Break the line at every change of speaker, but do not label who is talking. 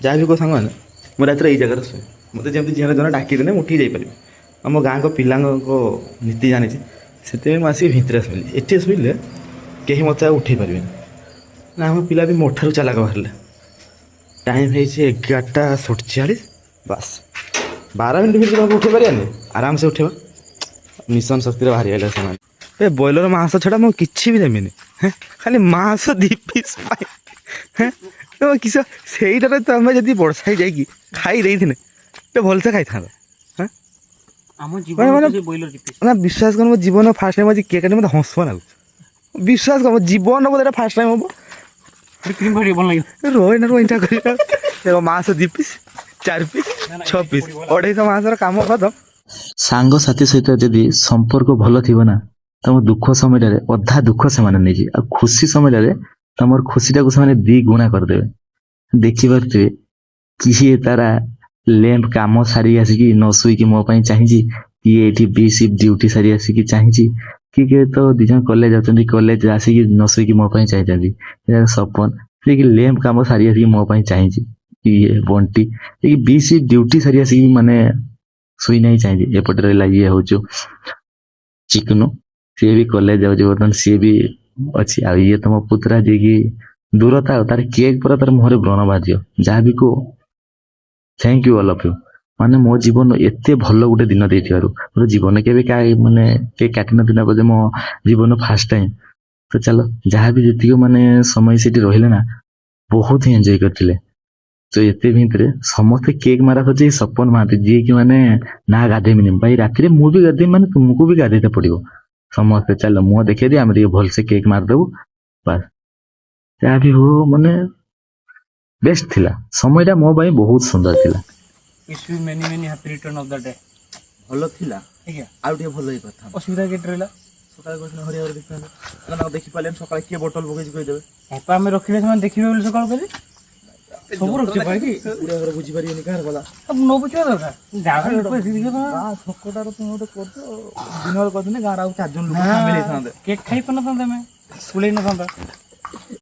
ଯାହା ବି କୁହ ସାଙ୍ଗମାନେ, ମୁଁ ରାତିରେ ଏଇ ଜାଗାରେ ଶୁଏ। ମୋତେ ଯେମିତି ଝିଅ ଜଣେ ଡାକିଦେଲେ ମୁଁ ଉଠିକି ଯାଇପାରିବି। ଆମ ଗାଁଙ୍କ ପିଲାଙ୍କ ନୀତି ଜାଣିଛି, ସେଥିପାଇଁ ମୁଁ ଆସିକି ଭିତରେ ଶୋଇଲି। ଏଠି ଶୋଇଲେ କେହି ମୋତେ ଆଉ ଉଠେଇ ପାରିବେନି ନା। ଆମ ପିଲା ବି ମୋ ଠାରୁ ଚାଲାକ ବାହାରିଲେ। ଟାଇମ୍ ହେଇଛି 11:47। ବାସ୍, 12 ମିନିଟ୍ ଭିତରେ ତାକୁ ଉଠେଇ ପାରିବାନି? ଆରାମସେ ଉଠେଇବା। ମିଶନ ଶକ୍ତିରେ ବାହାରିଗଲେ ସେମାନେ। ଏ ବ୍ରଏଲର ମାଂସ ଛଡ଼ା ମୁଁ କିଛି ବି ଦେମିନି। ହେଁ, ଖାଲି ମାଂସ 2 ପିସ୍ ପାଇଁ। ହେଁ, ତ କିସ ସେଇଟାରେ ତମେ ଯଦି ବର୍ଷା ଯାଇକି ଖାଇ ଦେଇଥିଲେ ତ ଭଲସେ ଖାଇଥାନ୍ତ। ହେଁ।
ଆମ ଜୀବନ ସେ ବ୍ରଏଲର 2 ପିସ୍।
ନା, ବିଶ୍ୱାସ କର, ମୋ ଜୀବନ ଫାର୍ଷ୍ଟ ଟାଇମ୍ ଆଜି କେକ୍ କାଟି ମୋତେ ହସ ଲାଗୁଛି। ବିଶ୍ୱାସ କର, ମୋ ଜୀବନ ବୋଧେ ଏଇଟା ଫାର୍ଷ୍ଟ ଟାଇମ୍ ହବ।
କ୍ରିମ୍ ଫାଟିବ, ଭଲ ଲାଗିବ।
ରୋହିନା ରୋହିଟା କରିବା। ଦେଖ, ମାଂସ 2 ପିସ୍, 4 ପିସ୍, 6 ପିସ୍, 250 ମାଂସର କାମ ଖତମ।
ସାଙ୍ଗସାଥି ସହିତ ଯଦି ସମ୍ପର୍କ ଭଲ ଥିବ ନା, ତମ ଦୁଃଖ ସମୟଟାରେ ଅଧା ଦୁଃଖ ସେମାନେ ନେଇଯିବେ ଆଉ ଖୁସି ସମୟଟାରେ ତମର ଖୁସିଟାକୁ ସେମାନେ ଦି ଗୁଣା କରିଦେବେ। ଦେଖିପାରୁଥିବେ, କିଏ ତାରା ଲ୍ୟାମ୍ପ କାମ ସାରି ଆସିକି ନ ଶୋଇକି ମୋ ପାଇଁ ଚାହିଁଛି, କିଏ ଏଇଠି ବି ସିଫ୍ଟ ଡ୍ୟୁଟି ସାରି ଆସିକି ଚାହିଁଛି, କିଏ କିଏ ତ 2 ଜଣ କଲେଜ ଯାଉଛନ୍ତି, କଲେଜ ଆସିକି ନ ଶୋଇକି ମୋ ପାଇଁ ଚାହିଁଛନ୍ତି। ସପନ ଯିଏକି ଲ୍ୟାମ୍ପ କାମ ସାରି ଆସିକି ମୋ ପାଇଁ ଚାହିଁଛି, ଇଏ ବଣ୍ଟି ଯିଏକି ବି ସିଫ୍ଟ ଡ୍ୟୁଟି ସାରି ଆସିକି ମାନେ ଶୋଇ ନାହିଁ, ଚାହିଁଛି। ଏପଟେ ରହିଲା ଇଏ ହଉଛୁ ଚିକନୁ, ସିଏ ବି କଲେଜ ଯାଉଛି ବର୍ତ୍ତମାନ, ସିଏ ବି ଅଛି। ଆଉ ଇଏ ତମ ପୁତୁରା, ଯିଏକି ଦୂରତା ଆଉ ତାର କେକ୍ ପୁରା ତାର ମୁହଁରେ ବ୍ରଣ ବାହାରିଯିବ। ଯାହା ବି କୁହ, thank you all of you। ମାନେ ମୋ ଜୀବନ ଏତେ ଭଲ ଗୋଟେ ଦିନ ଦେଇଥିବାରୁ। ମୋର ଜୀବନ କେବେ ମାନେ କେକ୍ କାଟି ନଥିଲା ବୋଧେ ମୋ ଜୀବନ ଫାର୍ଷ୍ଟ ଟାଇମ୍। ତ ଚାଲ, ଯାହା ବି ଯେତିକି ମାନେ ସମୟ ସେଠି ରହିଲେ ନା, ବହୁତ ହିଁ ଏନ୍ଜୟ କରିଥିଲେ। ତ ଏତେ ଭିତରେ ସମସ୍ତେ କେକ୍ ମାରା ଖୋଜି ସପନ ମହାନ୍ତି, ଯିଏକି ମାନେ ନା ଗାଧେଇବିନି ଭାଇ ରାତିରେ, ମୁଁ ବି ଗାଧେଇବି, ମାନେ ତୁମକୁ ବି ଗାଧେଇତେ ପଡିବ। ସମସ୍ତେ ଚାଲ, ମୁହଁ ଦେଖେଇ ଦିଅ, ଆମେ ଟିକେ ଭଲସେ କେକ୍ ମାରିଦବୁ, ବାସ୍। ଯାହା ବି ହଉ, ମାନେ ବେଷ୍ଟ ଥିଲା ସମୟଟା, ମୋ ପାଇଁ ବହୁତ ସୁନ୍ଦର ଥିଲା।
Wish you many many happy return of the day।
ଭଲ ଥିଲା।
ଆଜ୍ଞା।
ଆଉ ଟିକେ ଭଲ ହେଇପାରିଥାନ୍ତା।
ଅସୁବିଧା କେତେ ରହିଲା?
ସକାଳେ କହିଥିଲେ ହରିହର ଦେଖିଥାନ୍ତେ। ତାଙ୍କୁ ଦେଖିପାରିଲେନି, ସକାଳେ କିଏ ବୋଟଲ ପକେଇଛି କହିଦେବେ।
ବାପା, ଆମେ ରଖିଲେ ସେମାନେ ଦେଖିବେ ବୋଲି ସକାଳୁ କହିଲେ। ସବୁ ରଖିଛୁ ଭାଇ।
ପୁରା ଘର ବୁଝିପାରିବେନି କାହାର ଗଲା।
ନ ବୁଝିବା ଦରକାର ଗାଁ ଲୋକ ଆସିକି।
ଗାଁ ଛକଟାର ତୁମେ ଗୋଟେ କରୁଛ। ଦିନରେ କରିଥିଲେ ଗାଁର ଆଉ ଚାରିଜଣ ଲୋକ ସାମିଲ ହେଇଥାନ୍ତେ।
କେକ୍ ଖାଇ ପାରିନଥାନ୍ତେ, ଆମେ କୁଲେଇ ନଥାନ୍ତା।